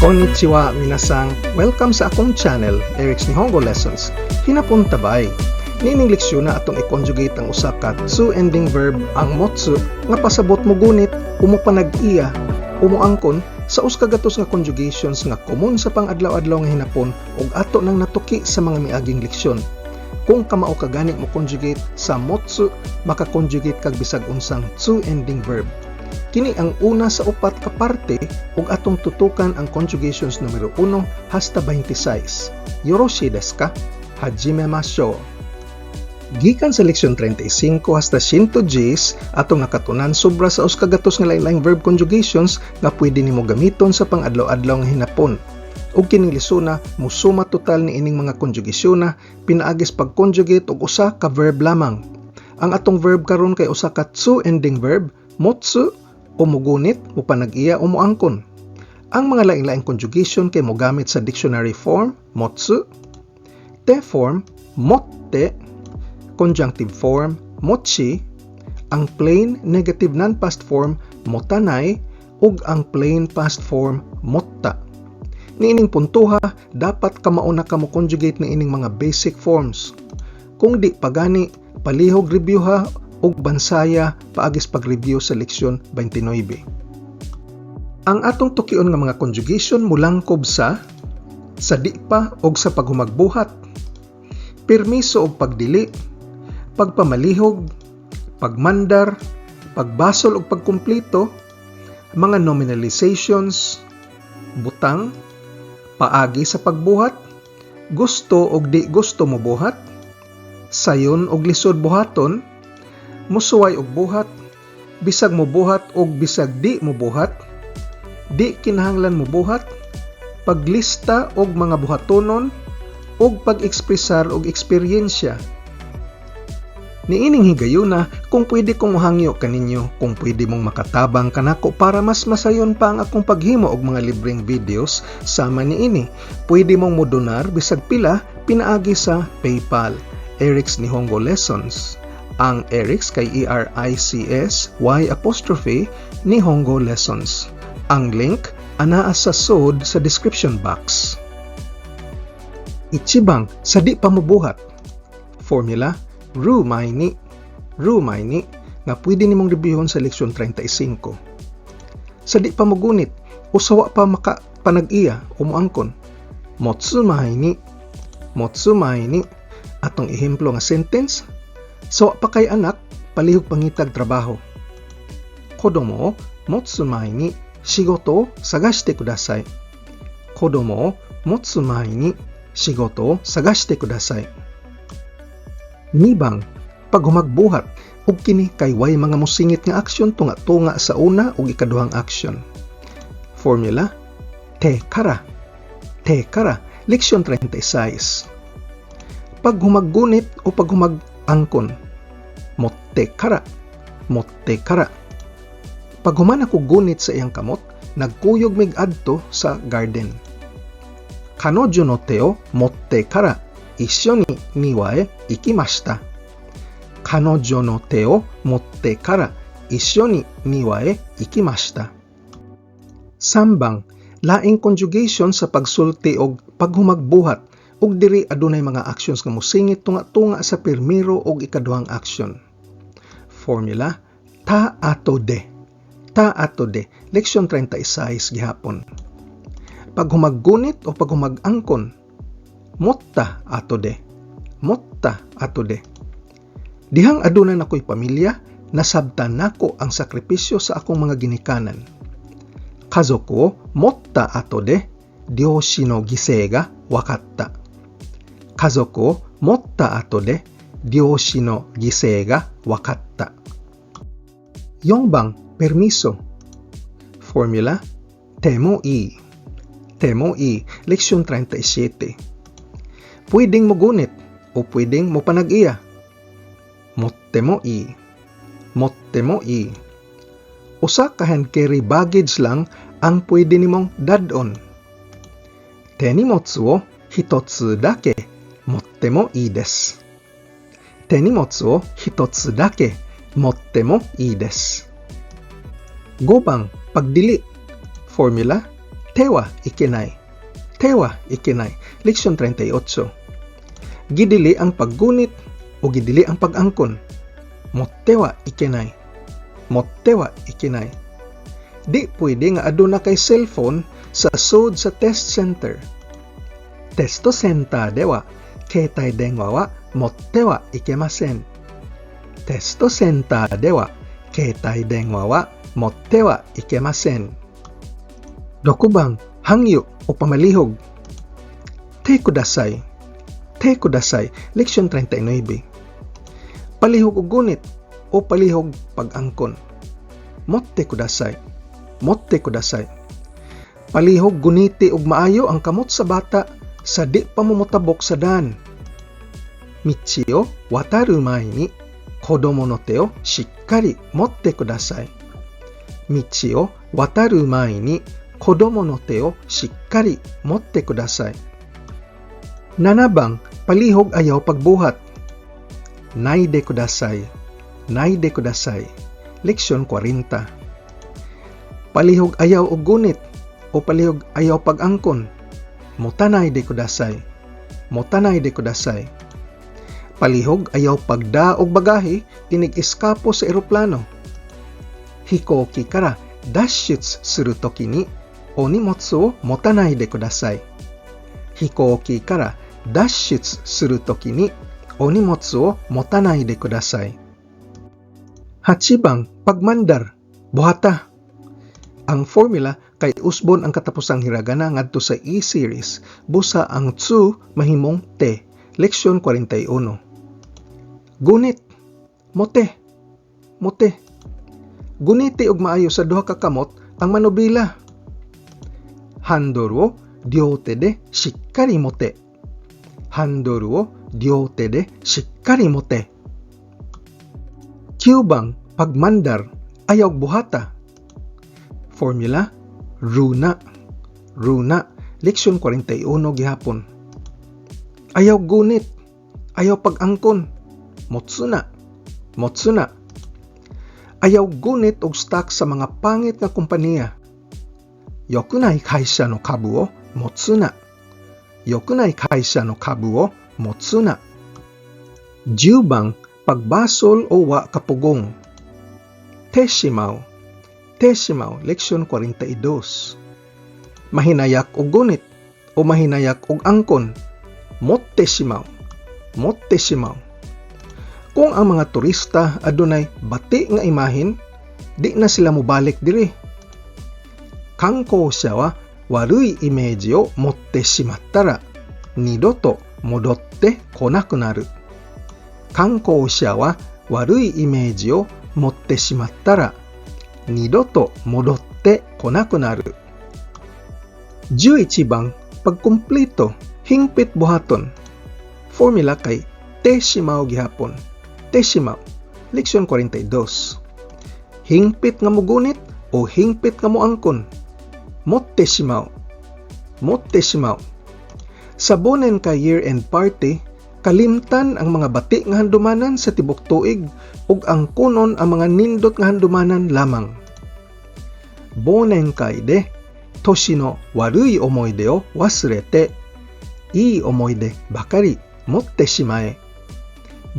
Konnichiwa, minasan. Welcome sa akong channel, Eric's Nihongo Lessons. Hinapon tabay. Niining leksyon na atong i-conjugate ang usa ka tsu ending verb, ang motsu, nga pasabot mo gunit o mo panag-iya o moangkon sa 100 nga conjugations nga komon sa pang-adlaw-adlaw nga hinapon ug ato nang natuki sa mga miaging leksyon. Kung kamao ka gani mo conjugate sa motsu, maka-conjugate kag bisag unsang tsu ending verb. Kini ang una sa upat ka parte ug atong tutukan ang conjugations numero 1 hasta 26. Yoroshi desu ka? Hajimemashou. Gikan sa leksyon 35 hasta 110, atong nakatunan sobra sa 100 nga lain-laing verb conjugations nga pwede nimo gamiton sa pang-adlaw-adlaw nga hinapon. Ug kining lisuna musuma total ni ining mga conjugasyon na pinaagis pag-conjugate og usa ka verb lamang. Ang atong verb karon kay usa ka tsu ending verb, motsu, o mugunit, mupanag-iya o muangkon. Ang mga lain-laing conjugation kay mogamit sa dictionary form, motsu, te form, motte, conjunctive form, mochi, ang plain negative non-past form, motanai, ug ang plain past form, motta. Niining puntuha, dapat kamao na ka mo conjugate ni ining mga basic forms. Kung di pa gani, palihog review ha ug bansaya paagis pag-review sa leksyon 29. Ang atong tukion nga mga conjugation mulangkob sa di pa og sa paghumagbuhat, permiso og pagdili, pagpamalihog, pagmandar, pagbasol og pagkumpleto, mga nominalizations, butang, paagi sa pagbuhat, gusto og di gusto mo buhat, sayon og lisod buhaton, musuway og buhat, bisag mo buhat og bisag di mo buhat, di kinahanglan mobuhat, paglista og mga buhatonon, ug pag-ekspresar og eksperyensya. Niining higayuna, kung pwede kong mohangyo kaninyo, kung pwede mong makatabang kanako para mas masayon pa ang akong paghimo og mga libreng videos sama niini. Pwede mong modonar bisag pila pinaagi sa PayPal. Eric's Nihongo Lessons. Ang Eric's kay Erics Y apostrophe Nihongo Lessons. Ang link anaa sa sod sa description box. Ichiban, sa di pa mobuhat. Formula, ru mae ni, ru mae ni, nga pwede nimong reviewon sa leksyon 35. Sa di pa mogunit, o sa wa pa maka panag-iya o moangkon. Motsu mae ni, motsu mae ni, atong ehemplo nga sentence, sa wa pa kay anak, palihog pangitag trabaho. 子供を持つ前に仕事を探してください。子供を持つ前に仕事を探してください。2 bang, paghumagbuhat, ug kini kay way mga musingit nga aksyon tunga-tunga sa una ug ikaduhang aksyon. Formula, te kara. Te kara, leksyon 36. Paghumaggunit o paghumag-angkon, motte kara, motte kara. Paghuman ako gunit sa iyang kamot, nagkuyog mig adto sa garden. 彼女の手を持ってから一緒に庭へ行きました。彼女の手を持ってから一緒に庭へ行きました。3 bang, laing conjugation sa pagsulti og paghumagbuhat ug diri adunay mga actions nga mosingit tunga-tunga sa pirmero ug ikaduhang action. Formula, ta ato de. Ta ato de, leksyon 36 gihapon. Paghumaggunit o paghumag-angkon, motta ato de. Motta ato de. Dihang aduna nako'y pamilya, nasabtan nako ang sakripisyo sa akong mga ginikanan. 家族を持った後で両親の犠牲が分かった。家族を持った後で両親の犠牲が分かった。4 bang, permiso. Formula, てもいい。てもいい、 leksyon 37. Pwedeng mogunit o pwedeng mo panag-iya. 持ってもいい。持ってもいい。 Usa ka hand carry baggage lang ang pwede nimong dad-on. 手荷物を一つだけ持ってもいいです。手荷物を一つだけ持ってもいいです。5 bang, pagdili. Formula, Te wa ikenai. Te wa ikenai. Leksyon 38. Gidili ang paggunit o gidili ang pag-angkon. Motte wa ikenai. Motte wa ikenai. Di pwede nga aduna kay cellphone sa sud sa test center. テストセンターでは携帯電話は持ってはいけません。テストセンターでは携帯電話は持ってはいけません。6 番, hangyo o pamalihog. てください。てください。 Leksyon 39. Palihog og gunit o palihog pag-angkon. 持ってください。持ってください。 Palihog guniti og maayo ang kamot sa bata sa di pa motabok sa daan. 道を渡る前に子供の手をしっかり持ってください。道を渡る前に子供の手をしっかり持ってください。7 番, palihog ayaw pagbuhat. ないでください。ないでください。 Leksyon 40. Palihog ayaw og gunit o palihog ayaw pag-angkon. 持たないでください。持たないでください。 Palihog ayaw pagda og bagahe inig eskapo sa eroplano. 飛行機から脱出するときにお荷物を持たないでください。飛行機から脱出するときにお荷物を持たないでください。8 番, pagmandar, buhata. Ang formula kay usbon ang katapusang hiragana ngadto sa E-series, busa ang つ mahimong て. Leksyon 41. Gunit, 持て, 持て. Guniti og maayo sa duha ka kamot ang manubila. ハンドルを両手でしっかり持て。ハンドルを両手でしっかり持て。9 番, pagmandar, ayaw buhata. Formula, るな, るな, leksyon 41 gihapon. Ayaw gunit, ayaw pag-angkon, 持つな, 持つな. Ayaw gunit og stock sa mga pangit nga kompanya. 良くない会社の株を持つな。良くない会社の株を持つな。10 番, pagbasol o wa kapugong. てしまう. てしまう, leksyon 42. Mahinayak og gunit o mahinayak og angkon. 持ってしまう. 持ってしまう. Kung ang mga turista adunay bati nga imahin, di na sila mobalik diri. 観光者は悪いイメージを持ってしまったら二度と戻ってこなくなる。観光者は悪いイメージを持ってしまったら二度と戻ってこなくなる。11 番, pagkumpleto, hingpit buhaton. Formula kay てしまう gihapon. てしまう. Leksyon 42. Hingpit nga mugunit o hingpit nga muangkon. 持ってしまう. 持ってしまう. Sa 忘年会 year-end party, kalimtan ang mga bati nga handumanan sa tibok tuig ug angkonon ang mga nindot nga handumanan lamang. 忘年会で年の悪い思い出を忘れていい思い出ばかり持ってしまえ。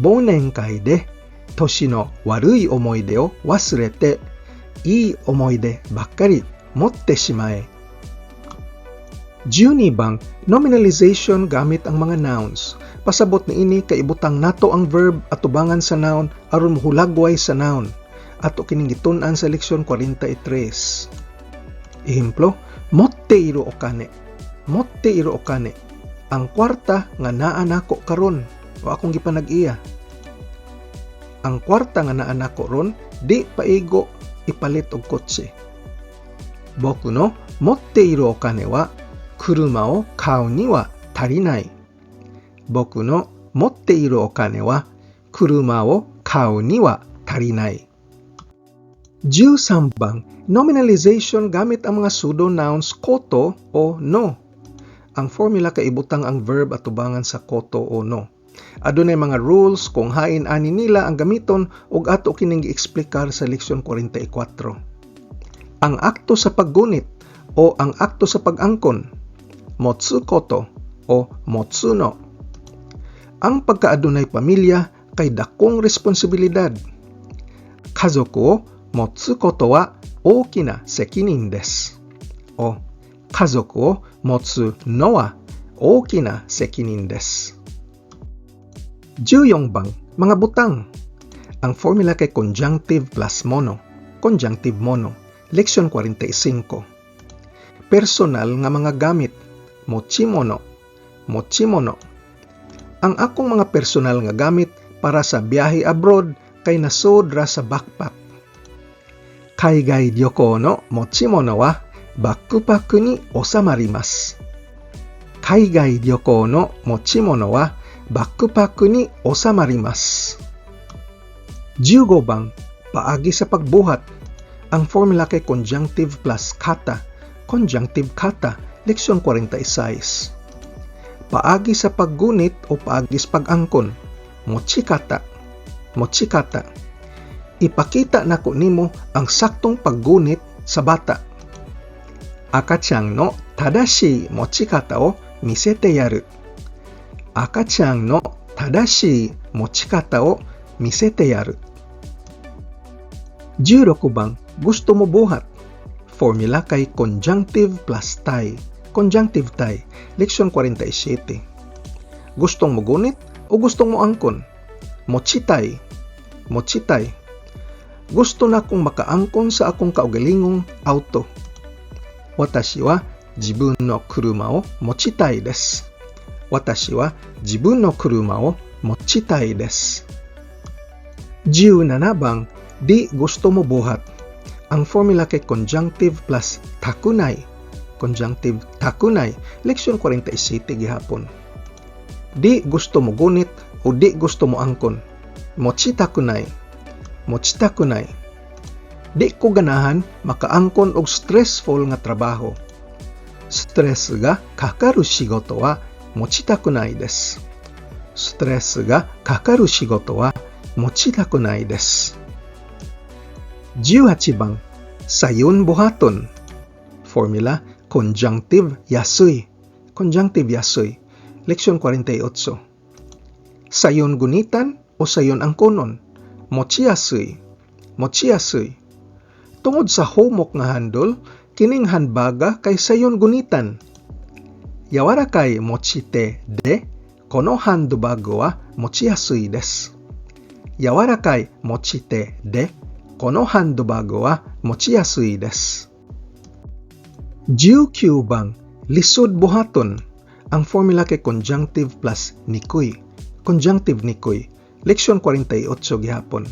忘年会で年の悪い思い出を忘れていい思い出ばっかり持ってしまえ。12 番, nominalization gamit ang mga nouns. Pasabot niini kay ibutang nato ang verb atubangan sa noun aron mohulagway sa noun. Ato kining gitun-an sa leksyon 43. Ehemplo, 持っているお金. 持っているお金. Ang kwarta nga naa nako karon o akong gipanag-iya. Ang kwarta nga naa nako ron di paigo ipalit og kotse. 僕の持っているお金は車を買うには足りない。僕の持っているお金は車を買うには足りない。13 番, nominalization gamit ang mga pseudo-nouns こと o の. Ang formula kay ibutang ang verb atubangan sa こと o の. Adunay mga rules kung hain ani nila ang gamiton ug ato kining gieksplikar sa leksyon 44. Ang akto sa paggunit o ang akto sa pag-angkon, motsu koto o motsu no. Ang pagkaadunay pamilya kay dakong responsibilidad. 家族を持つことは大きな責任です。O 家族を持つのは大きな責任です。14 bang, mga butang. Ang formula kay conjunctive plus mono. Conjunctive mono. Leksyon 45. Personal nga mga gamit. Mochimono. Mochimono. Ang akong mga personal nga gamit para sa biyahe abroad kay nasod ra sa backpack. 海外旅行の持ち物はバックパックに収まります。海外旅行の持ち物はバックパックに収まります。15 bang, paagi sa pagbuhat. Ang formula kay conjunctive plus kata. Conjunctive kata, leksyon 46. Paagi sa paggunit o paagi sa pag-angkon. Mochikata. Mochikata. Ipakita nako nimo ang saktong paggunit sa bata. 赤ちゃんの正しい持ち方を見せてやる。赤ちゃんの正しい持ち方を見せてやる。16 bang, gusto mo buhat. Formula kay conjunctive plus たい. Conjunctive たい. Leksyon 47. Gustong mo gunit o gustong mo angkon? 持ちたい. 持ちたい. Gusto na kong makaangkon sa akong kaugalingong auto. 私は自分の車を持ちたいです。私は自分の車を持ちたいです。17 bang, di gusto mo buhat. Ang formula kay conjunctive plus たくない. Conjunctive たくない. Leksyon 47 gihapon. Di gusto mo gunit o di gusto mo angkon. 持ちたくない. 持ちたくない. Di ko ganahan makaangkon og stressful nga trabaho. ストレスがかかる仕事は持ちたくないです。ストレスがかかる仕事は持ちたくないです。18 bang, sayon buhaton. Formula, conjunctive やすい. Conjunctive やすい. Leksyon 48. Sayon gunitan o sayon angkonon? 持ちやすい. 持ちやすい. Tungod sa humok nga handle, kining handbaga kay sayon gunitan. 柔らかい持ち手で、このハンドバッグは持ちやすいです。柔らかい持ち手で、このハンドバッグは持ちやすいです。19 bang, lisod buhaton. Ang formula kay conjunctive plus にくい. Conjunctive にくい. Leksyon 48 gihapon.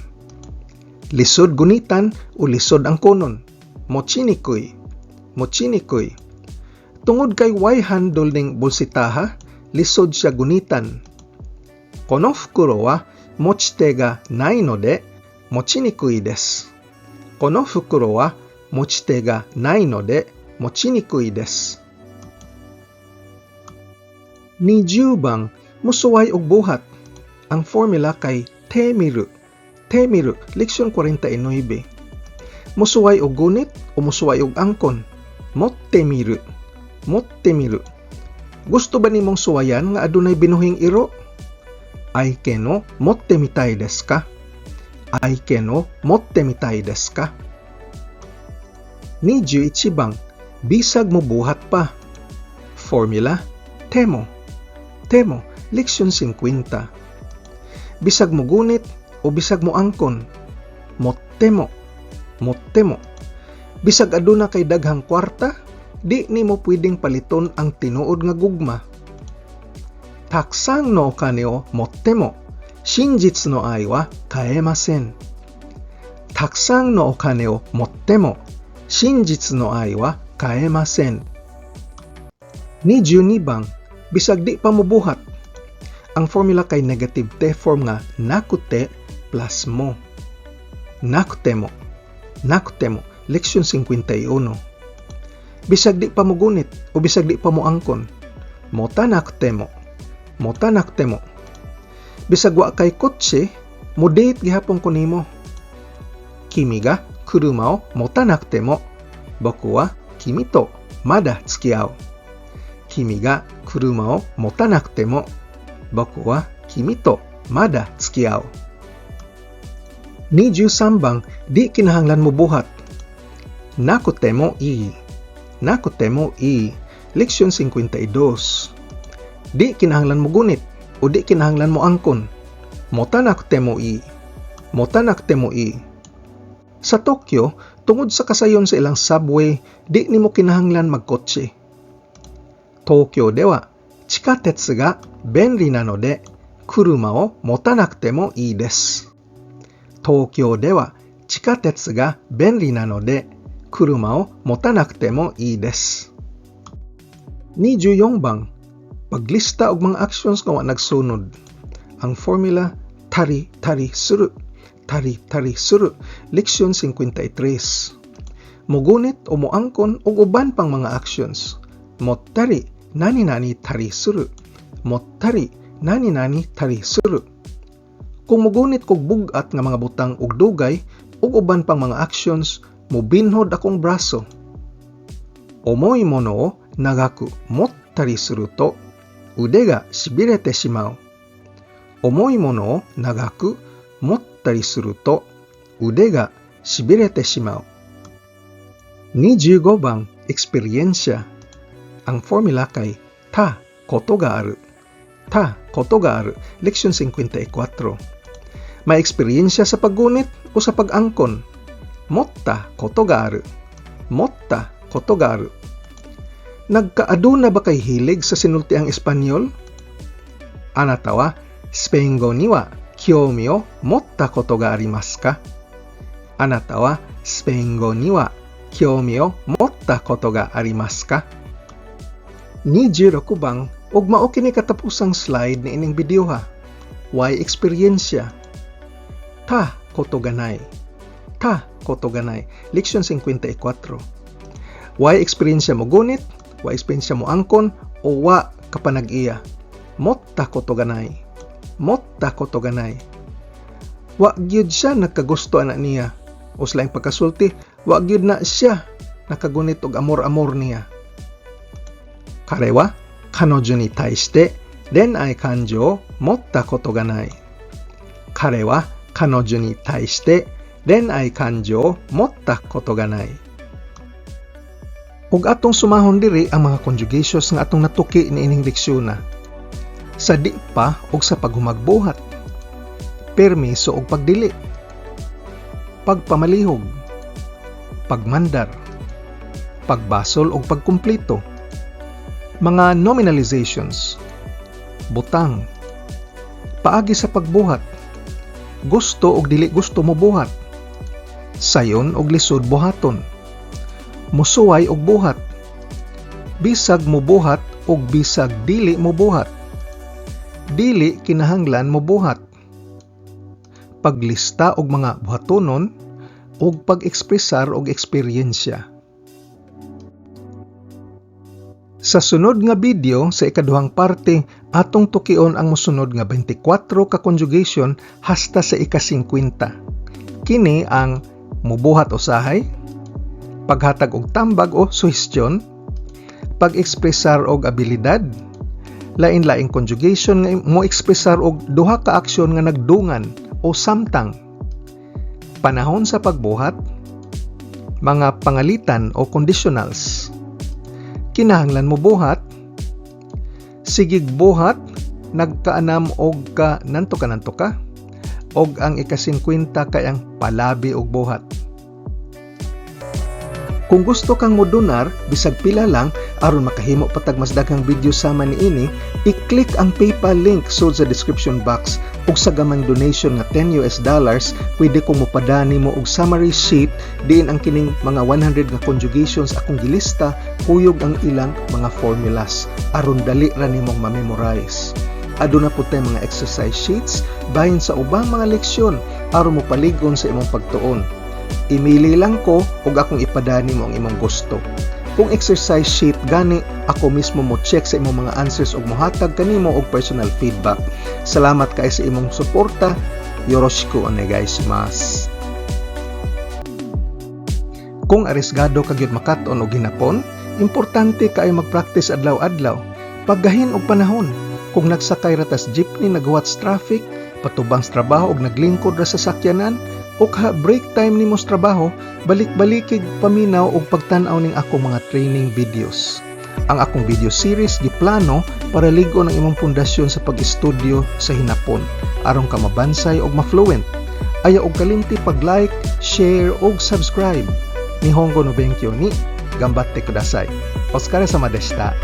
Lisod gunitan o lisod angkonon? 持ちにくい. 持ちにくい. Tungod kay way handle ning bolsitaha, lisod siya gunitan. この袋は持ち手がないので持ちにくいです。この袋は持ち手がないので持ちにくいです。20 bang, musuway og buhat. Ang formula kay テミル. テミル, leksyon 49. Musuway og gunit o musuway og angkon? 持ってみる. 持ってみる. Gusto ba nimong suwayan nga adunay binuhing iro? 愛犬を持ってみたいですか? 愛犬を持ってみたいですか? 21 bang, bisag mo buhat pa. Formula, ても. ても, leksyon 50. Bisag mo gunit o bisag mo angkon? 持っても. 持っても. Bisag aduna kay daghang kwarta, di nimo pwedeng paliton ang tinuod nga gugma. たくさんのお金を持っても真実の愛は買えません。たくさんのお金を持っても真実の愛は買えません。22 bang, bisag di pa mobuhat. Ang formula kay negative て form nga なくて plus も. なくても. なくても. Leksyon 51. Bisag di pa mo gunit o bisag di pa mo angkon. 持たなくても. 持たなくても. Bisag wa kay kotse, mo date gihapon ko nimo. 君が車を持たなくても、僕は君とまだ付き合う。君が車を持たなくても、僕は君とまだ付き合う。23番 di kinahanglan mo buhat. なくてもいい。なくてもいい。 Leksyon 52. Di kinahanglan mo gunit o di kinahanglan mo angkon. 持たなくてもいい。持たなくてもいい。 Sa Tokyo, tungod sa kasayon sa ilang subway, di nimo kinahanglan magkotse. 東京では地下鉄が便利なので、車を持たなくてもいいです。東京では地下鉄が便利なので、車を持たなくてもいいです。24 番 paglista og mga actions nga wa nagsunod. Ang formula, たりたりするたりたりする Leksyon 53. Mugunit o muangkon og uban pang mga actions. 持ったり何々たりする持ったり何々たりする Kung mugunit kog bug-at nga mga butang og dugay ug uban pang mga actions, mubinhod akong braso. 重いものを長く持ったりすると、腕がしびれてしまう。重いものを長く持ったりすると、腕がしびれてしまう。25番 eksperyensya. Ang formula kay たことがある。たことがある. Leksyon 54. May eksperyensya sa paggunit o sa pag-angkon. 持ったことがある。持ったことがある。 Nagkaaduna ba kay hilig sa sinultiang Espanyol? あなたはスペイン語には興味を持ったことがありますか？あなたはスペイン語には興味を持ったことがありますか？ 26 番 ug mao kini katapusang slide ni ining video ha. Way eksperyensya. たことがない。たことがない。 Leksyon 54. Way eksperyensya mo gunit, way eksperyensya mo angkon, o wa kapanag-iya. 持ったことがない。持ったことがない。 Wa gyud siya nagkagusto ana niya. O sa laing pagkasulti, wa gyud na siya nakagunit og amor-amor niya. 彼は彼女に対して恋愛感情を持ったことがない。彼は彼女に対して恋愛感情を持ったことがない。Ug atong sumahon diri ang mga conjugations nga atong natuki niining leksyon. Sa di pa ug sa paghumagbuhat. Permiso ug pagdili. Pagpamalihog. Pagmandar. Pagbasol ug pagkumpleto. Mga nominalizations. Butang. Paagi sa pagbuhat. Gusto ug dili gusto mo buhat. Sayon ug lisod buhaton. Musuway og buhat. Bisag mobuhat ug bisag dili mobuhat. Dili kinahanglan mobuhat. Paglista og mga buhatonon ug pag-ekspresar og eksperyensya. Sa sunod nga video, sa ikaduhang parte, atong tukion ang mosunod nga 24 ka conjugation hasta sa ika-50. Kini ang mubuhat usahay, paghatag og tambag o suhestyon, pag-ekspresar og abilidad, lain-laing conjugation nga mo ekspresar og duha ka aksyon nga nagdungan o samtang, panahon sa pagbuhat, mga pangalitan o conditionals, kinahanglan mo buhat, sigig buhat, nagkaanam og ka nanto ka nanto ka, og ang ika-50 kay ang palabi og buhat. Kung gusto kang modonar, bisag pila lang, aron makahimo pa tag mas daghang video sama niini, i-click ang PayPal link sud sa description box ug sa gamayng donation nga US$10, pwede kong mopadani mo og summary sheet diin ang kining mga 100 nga conjugations akong gilista kuyog ang ilang mga formulas aron dali ra nimong ma-memorize. Aduna pud tay mga exercise sheets bahin sa ubang mga leksyon aron mopalig-on sa imong pagtuon. Imili lang ko ug akong ipadani mo ang imong gusto. Kung exercise sheet gani, ako mismo mo check sa imong mga answers ug mohatag kanimo og personal feedback. Salamat kay sa imong suporta. よろしくお願いします. Kung arisgado ka gyud makat-on og hinapon, Importante kaayo mag-practice adlaw-adlaw. Paggahin og panahon. Kung nagsakay ra tas jeepney, naghuwat sa traffic, patubang sa trabaho og naglingkod ra sa sakyanan, o kaha break time nimo sa trabaho, balik-balikig paminaw og pagtan-aw ning akong mga training videos. Ang akong video series giplano para lig-on ang imong pundasyon sa pag-estudyo sa Hinapon aron ka mabansay og ma-fluent. Ayaw og kalimti pag-like, share og subscribe. Nihongo no benkyo ni ganbatte kudasai. Otsukaresama deshita.